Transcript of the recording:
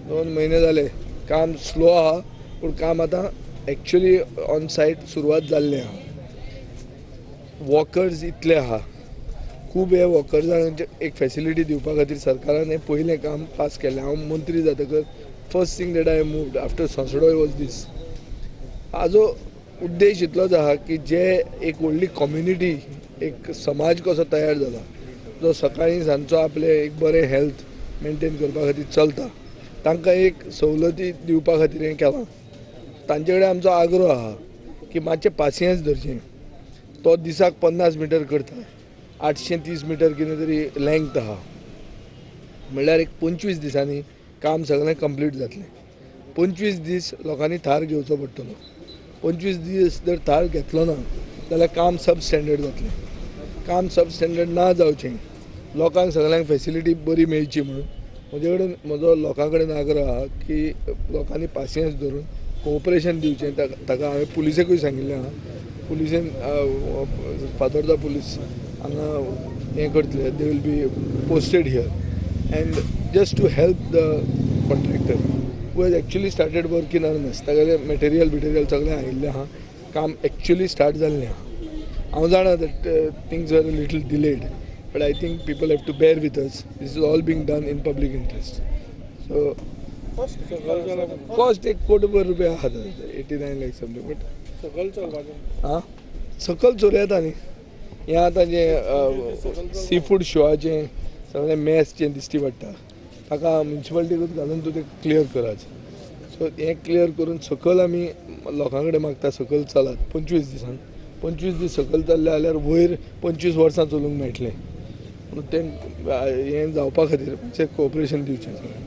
2 म्हयने जाले काम स्लो आहा, पूण काम आतां एक्चुअली ऑन सायट सुरवात जाल्ली आहा. वॉकर्स इतले आहा, खूब हे वॉकर्सांक एक फेसिलिटी दिवपा खातीर सरकारान हें पयलें काम पास केलें. हांव मंत्री जातकच first thing that I moved after Sansodoy was this. हाजो उद्देश इतलोच आहा की जे एक व्हडली कम्युनिटी, एक समाज कसो तयार जाला, जो सकाळीं सांजचो आपलें एक बरें हेल्थ मेनटेन करपा खातीर चलता, तांकां एक सवलती दिवपा खातीर हें केलां. तांचे कडेन आमचो आग्रो आहा की मातशें पासियेंस धरचें. तो दिसाक 50 मिटर करता, 830 मिटर कितें तरी लेंथ आहा, म्हणल्यार एक 25 दिसांनी काम सगळें कंप्लीट जातलें. 25 दीस लोकांनी थार घेवचो पडटलो. 25 दीस जर थार घेतलो ना जाल्यार काम सब स्टँडर्ड जातलें. काम सब स्टँडर्ड ना जावचें, लोकांक सगळ्यांक फेसिलिटी बरी मेळची म्हणून म्हजे कडेन म्हजो लोकां कडेन आग्रह आहा की लोकांनी पासियेंस धरून कोऑपरेशन दिवचें. ताका हांवें पुलिसेकूय सांगिल्लें आहा. पुलिसेन फातोर्दा पुलीस हांगा हें करतले, they will be posted here and just to help the contractor who has actually started work in earnest. तागेलें मटेरियल बिटेरियल सगळें आयिल्लें आहा, काम एक्चुअली स्टार्ट जाल्लें आहा. हांव जाणा that things are a little delayed, but I think people have to bear with us. This is all being done in public interest. So cost 1 कोटी रुपया आहा, 89 लाख समथींग. बट आं सकल चोरयता न्ही, हें आतां जें सी फूड शोआचें सगळें मॅस जें दिश्टी पडटा ताका म्युनिसिपालिटीकूच घालून तूं तें क्लियर करात. सो हें क्लियर करून सकयल आमी लोकां कडेन मागता सकयल चलात. 25 दिसान 25 दीस सकयल चल्ले जाल्यार वयर 25 वर्सां चलूंक मेळटलें. म्हणून तें हें जावपा खातीर मातशें कोऑपरेशन दिवचें सगळ्यांक.